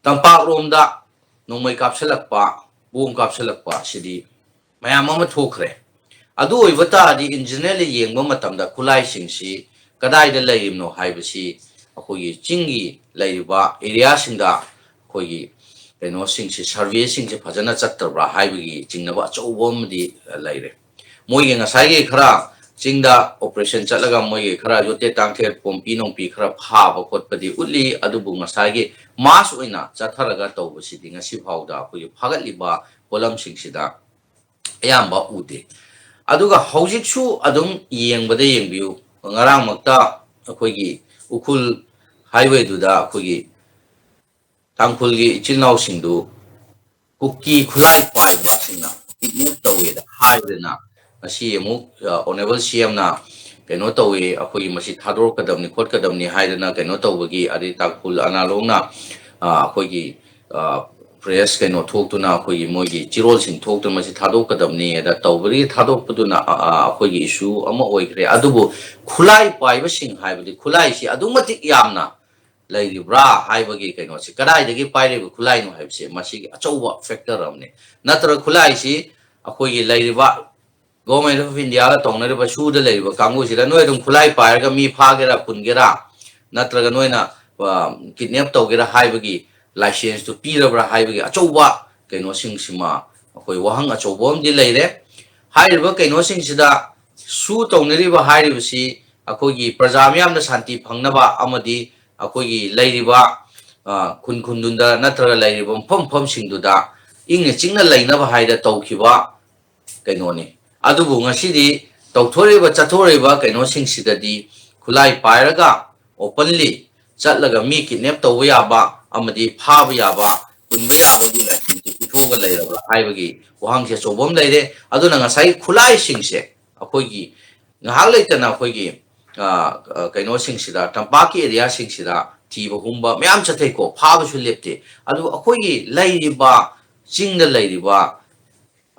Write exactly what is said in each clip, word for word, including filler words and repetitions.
ꯇꯝꯄꯥꯛꯂꯣꯝꯗ ꯅꯣꯡꯃꯩ ꯀꯥꯞꯁꯤꯜꯂꯛꯄ, ꯕꯣꯝ ꯀꯥꯞꯁꯤꯜꯂꯛꯄ ꯁꯤꯗꯤ ꯃꯌꯥꯝ ꯑꯃ ꯊꯣꯛꯈ꯭ꯔꯦ꯫ ꯑꯗꯨ ꯑꯣꯏꯕ ꯇꯥꯔꯗꯤ, ꯏꯟꯖꯤꯅꯤꯌꯔꯂꯤ ꯌꯦꯡꯕ ꯃꯇꯝꯗ ꯈꯨꯠꯂꯥꯏꯁꯤꯡꯁꯤ ꯀꯗꯥꯏꯗ ꯂꯩꯔꯤꯕꯅꯣ ꯍꯥꯏꯕꯁꯤ ꯑꯩꯈꯣꯏꯒꯤ ꯆꯤꯡꯒꯤ ꯂꯩꯔꯤꯕ ꯑꯦꯔꯤꯌꯥꯁꯤꯡꯗ ꯑꯩꯈꯣꯏꯒꯤ ꯀꯩꯅꯣꯁꯤꯡꯁꯤ, ꯁꯔꯚꯦꯁꯤꯡꯁꯤ ꯐꯖꯅ ꯆꯠꯇꯕ꯭ꯔꯥ ꯍꯥꯏꯕꯒꯤ ꯆꯤꯡꯅꯕ ꯑꯆꯧꯕ ꯑꯃꯗꯤ ꯂꯩꯔꯦ꯫ ꯃꯣꯏꯒꯤ ꯉꯁꯥꯏꯒꯤ ꯈꯔ ꯆꯤꯡꯗ ꯑꯣꯄꯔꯦꯁꯟ ꯆꯠꯂꯒ ꯃꯣꯏꯒꯤ ꯈꯔ ꯌꯣꯇꯦꯠ ꯇꯥꯡꯊꯦꯠ, ꯄꯣꯝꯄꯤ ꯅꯣꯡꯄꯤ ꯈꯔ ꯐꯥꯕ ꯈꯣꯠꯄꯗꯤ ꯎꯠꯂꯤ, ꯑꯗꯨꯕꯨ ꯉꯁꯥꯏꯒꯤ ꯃꯥꯁ ꯑꯣꯏꯅ ꯆꯠꯊꯔꯒ ꯇꯧꯕꯁꯤꯗꯤ ꯉꯁꯤ ꯐꯥꯎꯗ ꯑꯩꯈꯣꯏꯒꯤ ꯐꯥꯒꯠꯂꯤꯕ ꯄꯣꯠꯂꯝꯁꯤꯡꯁꯤꯗ ꯑꯌꯥꯝꯕ ꯎꯗꯦ꯫ ꯑꯗꯨꯒ ꯍꯧꯖꯤꯛꯁꯨ ꯑꯗꯨꯝ ꯌꯦꯡꯕꯗ ꯌꯦꯡꯕꯤꯌꯨ, ꯉꯔꯥꯡꯃꯛꯇ ꯑꯩꯈꯣꯏꯒꯤ ꯎꯈ꯭ꯔꯨꯜ ꯍꯥꯏꯋꯦꯗꯨꯗ ꯑꯩꯈꯣꯏꯒꯤ ꯇꯥꯡꯈꯨꯜꯒꯤ ꯏꯆꯤꯜ ꯏꯅꯥꯎꯁꯤꯡꯗꯨ ꯀꯨꯀꯤ ꯈꯨꯠꯂꯥꯏ ꯄꯥꯏꯕꯁꯤꯡꯅ ꯀꯤꯗꯅꯦꯞ ꯇꯧꯋꯦꯅ ꯍꯥꯏꯗꯅ ꯉꯁꯤ ꯑꯃꯨꯛ, ꯑ, ꯑꯣꯅꯔꯦꯕꯜ ꯁꯤ ꯑꯦꯝꯅ ꯀꯩꯅꯣ ꯇꯧꯋꯤ, ꯑꯩꯈꯣꯏꯒꯤ ꯃꯁꯤ ꯊꯥꯗꯣꯔꯛꯀꯗꯕꯅꯤ ꯈꯣꯠꯀꯗꯕꯅꯤ ꯍꯥꯏꯗꯅ ꯀꯩꯅꯣ ꯇꯧꯕꯒꯤ, ꯑꯗꯩ ꯇꯥꯡꯈꯨꯜ ꯑꯅꯥꯂꯣꯡꯅ, ꯑ, ꯑꯩꯈꯣꯏꯒꯤ, ꯑ, ꯄ꯭ꯔꯦꯁ ꯀꯩꯅꯣ ꯊꯣꯛꯇꯨꯅ, ꯑꯩꯈꯣꯏꯒꯤ ꯃꯣꯏꯒꯤ ꯆꯤꯔꯣꯜꯁꯤꯡ ꯊꯣꯛꯇꯨꯅ ꯃꯁꯤ ꯊꯥꯗꯣꯛꯀꯗꯕꯅꯤ ꯑꯗ ꯇꯧꯕꯗꯒꯤ ꯊꯥꯗꯣꯛꯄꯗꯨꯅ, ꯑ, ꯑ, ꯑꯩꯈꯣꯏꯒꯤ ꯏꯁꯨ ꯑꯃ ꯑꯣꯏꯈ꯭ꯔꯦ꯫ ꯑꯗꯨꯕꯨ ꯈꯨꯠꯂꯥꯏ ꯄꯥꯏꯕꯁꯤꯡ ꯍꯥꯏꯕꯗꯤ ꯈꯨꯠꯂꯥꯏꯁꯤ ꯑꯗꯨꯛ ꯃꯇꯤꯛ ꯌꯥꯝꯅ ꯂꯩꯔꯤꯕ꯭ꯔꯥ ꯍꯥꯏꯕꯒꯤ ꯀꯩꯅꯣꯁꯤ, ꯀꯗꯥꯏꯗꯒꯤ ꯄꯥꯏꯔꯤꯕ ꯈꯨꯠꯂꯥꯏꯅꯣ ꯍꯥꯏꯕꯁꯤ ꯃꯁꯤꯒꯤ ꯑꯆꯧꯕ ꯐꯦꯛꯇꯔ ꯑꯃꯅꯤ꯫ ꯅꯠꯇ꯭ꯔꯒ ꯈꯨꯠꯂꯥꯏꯁꯤ ꯑꯩꯈꯣꯏꯒꯤ ꯂꯩꯔꯤꯕ Government of India ꯒ ꯇꯧꯅꯔꯤꯕ ꯁꯨꯗ ꯂꯩꯔꯤꯕ ꯀꯥꯡꯕꯨꯁꯤꯗ ꯅꯣꯏ ꯑꯗꯨꯝ ꯈꯨꯠꯂꯥꯏ ꯄꯥꯏꯔꯒ ꯃꯤ ꯐꯥꯒꯦꯔꯥ ꯄꯨꯟꯒꯦꯔꯥ, ꯅꯠꯇ꯭ꯔꯒ ꯅꯣꯏꯅ, ꯑ, ꯀꯤꯗꯅꯦꯞ ꯇꯧꯒꯦꯔꯥ ꯍꯥꯏꯕꯒꯤ ꯂꯥꯏꯁꯦꯟꯁꯇꯨ ꯄꯤꯔꯕ꯭ꯔꯥ ꯍꯥꯏꯕꯒꯤ ꯑꯆꯧꯕ ꯀꯩꯅꯣꯁꯤꯡꯁꯤꯃ ꯑꯩꯈꯣꯏ ꯋꯥꯍꯪ ꯑꯆꯧꯕ ꯑꯃꯗꯤ ꯂꯩꯔꯦ꯫ ꯍꯥꯏꯔꯤꯕ ꯀꯩꯅꯣꯁꯤꯡꯁꯤꯗ ꯁꯨ ꯇꯧꯅꯔꯤꯕ ꯍꯥꯏꯔꯤꯕꯁꯤ ꯑꯩꯈꯣꯏꯒꯤ ꯄ꯭ꯔꯖꯥ ꯃꯤꯌꯥꯝꯅ ꯁꯥꯟꯇꯤ ꯐꯪꯅꯕ ꯑꯃꯗꯤ ꯑꯩꯈꯣꯏꯒꯤ ꯂꯩꯔꯤꯕ, ꯑ, ꯈꯨꯟ ꯈꯨꯟꯗꯨꯗ ꯅꯠꯇ꯭ꯔꯒ ꯂꯩꯔꯤꯕ ꯃꯐꯝ ꯃꯐꯝꯁꯤꯡꯗꯨꯗ ꯏꯪꯅ ꯆꯤꯛꯅ ꯂꯩꯅꯕ ꯍꯥꯏꯗ ꯇꯧꯈꯤꯕ ꯀꯩꯅꯣꯅꯤ꯫ ꯑꯗꯨꯕꯨ ꯉꯁꯤꯗꯤ ꯇꯧꯊꯣꯔꯛꯏꯕ, ꯆꯠꯊꯣꯔꯛꯏꯕ ꯀꯩꯅꯣꯁꯤꯡꯁꯤꯗꯗꯤ ꯈꯨꯠꯂꯥꯏ ꯄꯥꯏꯔꯒ openly ꯆꯠꯂꯒ ꯃꯤ ꯀꯤꯗꯅꯦꯞ ꯇꯧꯕ ꯌꯥꯕ ꯑꯃꯗꯤ ꯐꯥꯕ ꯌꯥꯕ, ꯄꯨꯟꯕ ꯌꯥꯕꯒꯤ ꯂꯥꯏꯁꯦꯟꯁꯁꯦ ꯄꯤꯊꯣꯛꯑꯒ ꯂꯩꯔꯕ꯭ꯔꯥ ꯍꯥꯏꯕꯒꯤ ꯋꯥꯍꯪꯁꯦ ꯑꯆꯧꯕ ꯑꯃ ꯂꯩꯔꯦ꯫ ꯑꯗꯨꯅ ꯉꯁꯥꯏ ꯈꯨꯠꯂꯥꯏꯁꯤꯡꯁꯦ ꯑꯩꯈꯣꯏꯒꯤ ꯉꯥꯏꯍꯥꯛ ꯂꯩꯇꯅ ꯑꯩꯈꯣꯏꯒꯤ, ꯑ, ꯑ, ꯀꯩꯅꯣꯁꯤꯡꯁꯤꯗ, ꯇꯝꯄꯥꯛꯀꯤ ꯑꯦꯔꯤꯌꯥꯁꯤꯡꯁꯤꯗ ꯊꯤꯕ ꯍꯨꯝꯕ ꯃꯌꯥꯝ ꯆꯠꯊꯩꯀꯣ, ꯐꯥꯕꯁꯨ ꯂꯦꯞꯇꯦ꯫ ꯑꯗꯨ ꯑꯩꯈꯣꯏꯒꯤ ꯂꯩꯔꯤꯕ, ꯆꯤꯡꯗ ꯂꯩꯔꯤꯕ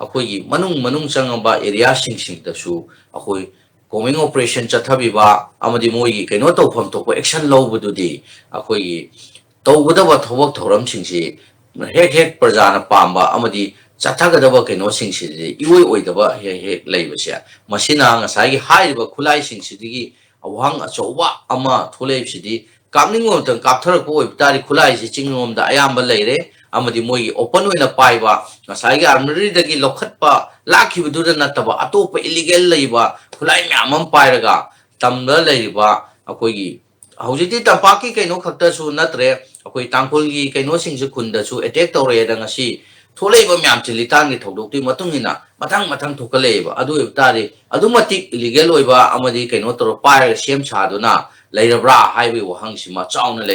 ꯑꯩꯈꯣꯏꯒꯤ ꯃꯅꯨꯡ, ꯃꯅꯨꯡ ꯆꯪꯉꯕ ꯑꯦꯔꯤꯌꯥꯁꯤꯡꯁꯤꯗꯁꯨ ꯑꯩꯈꯣꯏ combing operation ꯆꯠꯊꯕꯤꯕ ꯑꯃꯗꯤ ꯃꯣꯏꯒꯤ ꯀꯩꯅꯣ ꯇꯧꯐꯝ ꯊꯣꯛꯄ action ꯂꯧꯕꯗꯨꯗꯤ ꯑꯩꯈꯣꯏꯒꯤ ꯇꯧꯒꯗꯕ ꯊꯕꯛ ꯊꯧꯔꯝꯁꯤꯡꯁꯤ ꯍꯦꯛ ꯍꯦꯛ ꯄ꯭ꯔꯖꯥꯅ ꯄꯥꯝꯕ ꯑꯃꯗꯤ ꯆꯠꯊꯒꯗꯕ ꯀꯩꯅꯣꯁꯤꯡꯁꯤꯗꯤ ꯏꯑꯣꯏ ꯑꯣꯏꯗꯕ ꯍꯦꯛ ꯍꯦꯛ ꯂꯩꯕꯁꯦ, ꯃꯁꯤꯅ ꯉꯁꯥꯏꯒꯤ ꯍꯥꯏꯔꯤꯕ ꯈꯨꯠꯂꯥꯏꯁꯤꯡꯁꯤꯗꯒꯤ ꯑꯋꯥꯍꯪ ꯑꯆꯧꯕ ꯑꯃ ꯊꯣꯛꯂꯛꯏꯕꯁꯤꯗꯤ, ꯀꯥꯞꯅꯤꯡꯕ ꯃꯇꯝ ꯀꯥꯞꯊꯔꯛꯄ ꯑꯣꯏꯕ ꯇꯥꯔꯗꯤ ꯈꯨꯠꯂꯥꯏꯁꯤ ꯆꯤꯡꯂꯣꯝꯗ ꯑꯌꯥꯝꯕ ꯂꯩꯔꯦ, ꯑꯃꯗꯤ ꯃꯣꯏꯒꯤ open ꯑꯣꯏꯅ ꯄꯥꯏꯕ, ꯉꯁꯥꯏꯒꯤ armouryꯗꯒꯤ ꯂꯧꯈꯠꯄ ꯂꯥꯛꯈꯤꯕꯗꯨꯗ ꯅꯠꯇꯕ ꯑꯇꯣꯞꯄ illegal ꯂꯩꯕ ꯈꯨꯠꯂꯥꯏ ꯃꯌꯥꯝ ꯑꯃ ꯄꯥꯏꯔꯒ ꯇꯝꯗ ꯂꯩꯔꯤꯕ ꯑꯩꯈꯣꯏꯒꯤ ꯍꯧꯖꯤꯛꯇꯤ ꯇꯝꯄꯥꯛꯀꯤ ꯀꯩꯅꯣ ꯈꯛꯇꯁꯨ ꯅꯠꯇ꯭ꯔꯦ, ꯑꯩꯈꯣꯏ ꯇꯥꯡꯈꯨꯜꯒꯤ ꯀꯩꯅꯣꯁꯤꯡꯁꯨ ꯈꯨꯟꯗꯁꯨ attack ꯇꯧꯔꯛꯑꯦꯗ꯫ ꯉꯁꯤ ꯊꯣꯛꯂꯛꯏꯕ ꯃꯌꯥꯝꯁꯦ ꯂꯤꯇꯥꯟꯒꯤ ꯊꯧꯗꯣꯛꯇꯨꯒꯤ ꯃꯇꯨꯡ ꯏꯟꯅ ꯃꯊꯪ ꯃꯊꯪ ꯊꯣꯛꯀꯠꯂꯛꯑꯦꯕ꯫ ꯑꯗꯨ ꯑꯣꯏꯕ ꯇꯥꯔꯗꯤ ꯑꯗꯨꯛ ꯃꯇꯤꯛ illegal ꯑꯣꯏꯕ ꯑꯃꯗꯤ ꯀꯩꯅꯣ ꯇꯧꯔ ꯄꯥꯏꯔꯒ ꯁꯦꯝ ꯁꯥꯗꯨꯅ ꯂꯩꯔꯕ꯭ꯔꯥ ꯍꯥꯏꯕꯒꯤ ꯋꯥꯍꯪꯁꯤꯃ ꯆꯥꯎꯅ ꯂꯩ꯫